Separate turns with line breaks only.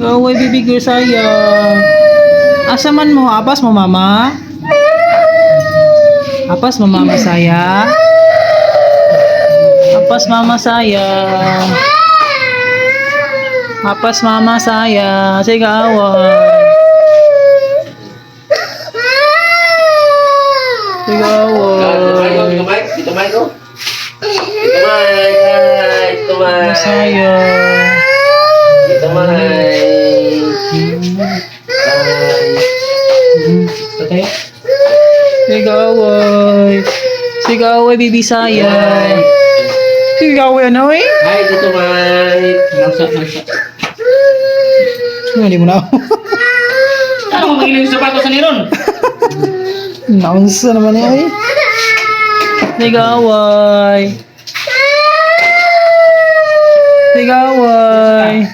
Away, baby girl, sayang. Asa man mo? Apas mo, mama? Apas mo, mama, saya? Apas, mama, saya. Apas, mama, saya. Sige, away. Sige, away.
Dito Mike, dito Mike, oh. Dito Mike, hi, dito Mike.
Saya.
Dito Mike. Hi.
Patay. Sige, away. Sige, away, baby, saya. Sige, away, ano eh?
Hi, dito Mike.
Nangsa, nangsa.
Hindi mo na ako.
Ano mo magiling yung sapatos sa niron?
Naunsa naman eh. Ay. Nag-away. Nag-away.